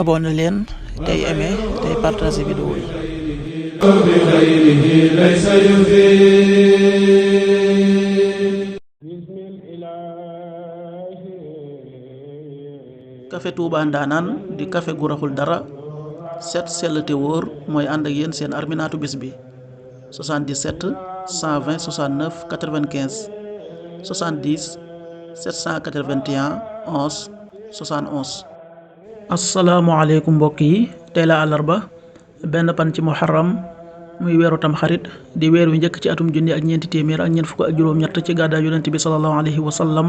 abonné leen tey aimé tey partagé vidéo yi. Café Touba Ndanane di café gu raxul dara set sell te wóor mooy ànd ak yéen seen arminaatu bis bi 77 120 69 95 70 781 11 71. asalaamaaleykum mbokk yi, tey la àllarba benn pan ci muharram muy weeru tam xarit di weer wi njëkk ci atum junni ak ñeenti téeméer ak ñeent fukk ak juróom-ñett ci gàddaay yonent bi sallallahu alayhi wa sallam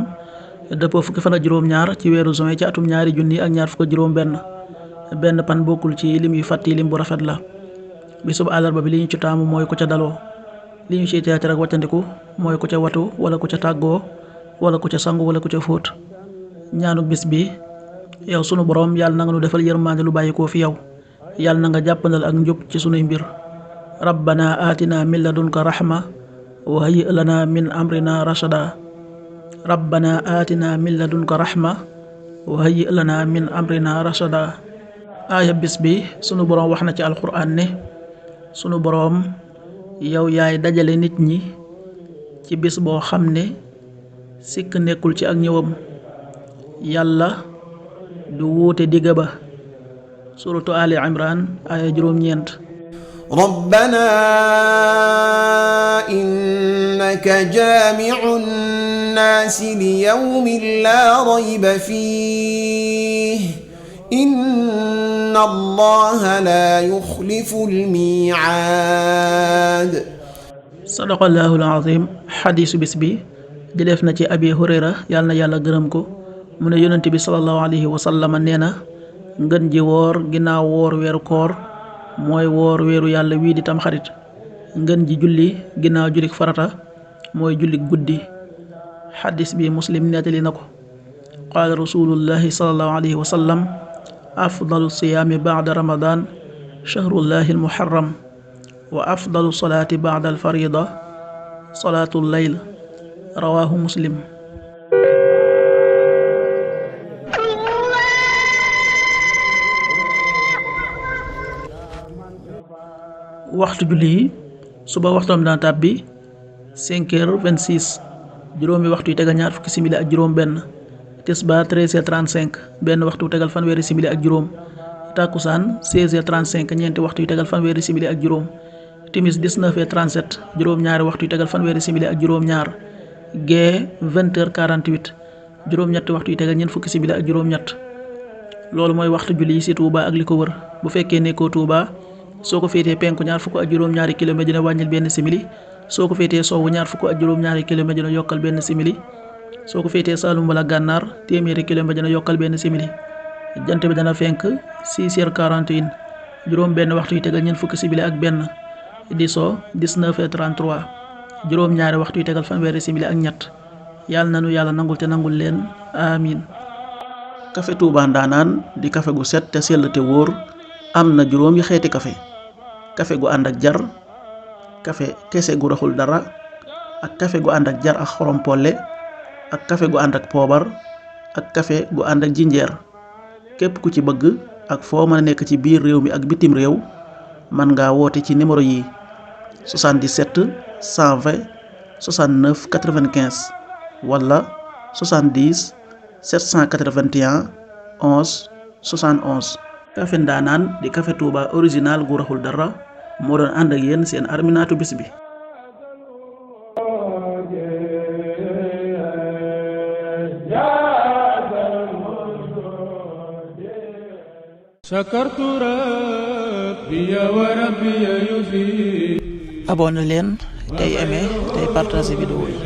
dëppoo fukki fan ak juróom-ñaar ci weeru juin ci atum ñaari junni ak ñaar fukk ak juróom-benn pan bokkul ci lim yu fàtti lim bu rafet la. bisub àllarba bi li ñu ci taamu mooy ku ca daloo, li ñu ci teetar ak wàccandiku mooy ku ca watu wala ku ca tàggoo wala ku ca sangu wala ku ca fóot. ñaanuk bis bi: yow sunu borom yàlla na nga nu defal yërmande lu bàyyikoo fi yow, yàlla na nga jàppandal ak njub ci sunuy mbir. rabbana atina min ladunka rahma wa hayyi lana min amrina rashada. rabbana atina min ladunka rahma wa hayyi lana min amrina rashada. aaya bis bi sunu borom wax na ci alquran ne: sunu borom yow yaay dajale nit ñi ci bis boo xam ne sikk nekkul ci ak ñëwam, yàlla du wuute digga ba. suratu ali imran aaya juróom-ñeent. rabbana innaka jaami'u nnaasi li yawmin laa rayba fiihi inna allaha laa yuxlifu l-mii'aad. sadaqallaahu l-aziim. xadiisu bis bi jëleef na ci abi hurayra yàlla na yàlla gërëm ko, mu ne yonent bi sallallahu alayhi wa sallam nee na ngën ji woor ginnaaw woor weeru koor mooy woor weeru yàlla wii di tam xarit. ngën ji julli ginnaaw jullik farata mooy jullik guddi. xadis bi muslim nettali na ko. qaala rasulullahi sallallahu alayhi wa sallam: afdalu siyaami ba'da ramadan shahrullahi almuharram wa afdalu salaati ba'da alfarida salaatu layl. rawaahu muslim. waxtu julli yi: suba waxtoom dana tàbbi 5h26, juróomi waxtu yu tegal ñaar fukki simili ak juróom benn. tisbaar 13h35, benn waxtu tegal fanweeri simili ak juróom. takkusaan 16h35, ñeenti waxtu yu tegal fanweeri simili ak juróom. timis 19h37, juróom-ñaari waxtu yu tegal fanweeri simili ak juróom-ñaar. gee 20h48, juróom-ñetti waxtu yu tegal ñeent fukki simili ak juróom-ñett. loolu mooy waxtu julli yi ci Touba ak li ko wër. bu fekkee nekkoo Touba, soo ko féetee penku ñaar fukk ak juróom-ñaari kilomètre dina wàññil benn simili, soo ko féetee sowwu ñaar fukk ak juróom-ñaari kilomètre dina yokkal benn simili, soo ko féetee Saalum wala Gànnaar téeméeri kilomètre dina yokkal benn simili. jant bi dana fenk 6h41, juróom benn waxtu yu tegal ñeent fukki simili ak benn, di so 19h33, juróom-ñaari waxtu yu tegal fanweeri simili ak ñett. yàlla nanu yàlla nangul te nangul leen, amin. Café Touba Ndanane di café gu set te sell te wóor. am na juróomi xeeti café: café gu ànd ak jar, café kese gu raxul dara, ak café gu ànd ak jar ak xorom polle, ak café gu ànd ak poobar, ak café gu ànd ak jinjeer. képp ku ci bëgg ak foo mën a nekk ci biir réew mi ak bitim réew mën ngaa woote ci numéro yi: 77 120 69 95 wala 70 781 11 71. Café Ndanane di café Touba original gu raxul dara moo doon ànd ak yéen seen arminaatu bis bi. abonné leen tey aimé tey partagé vidéo yi.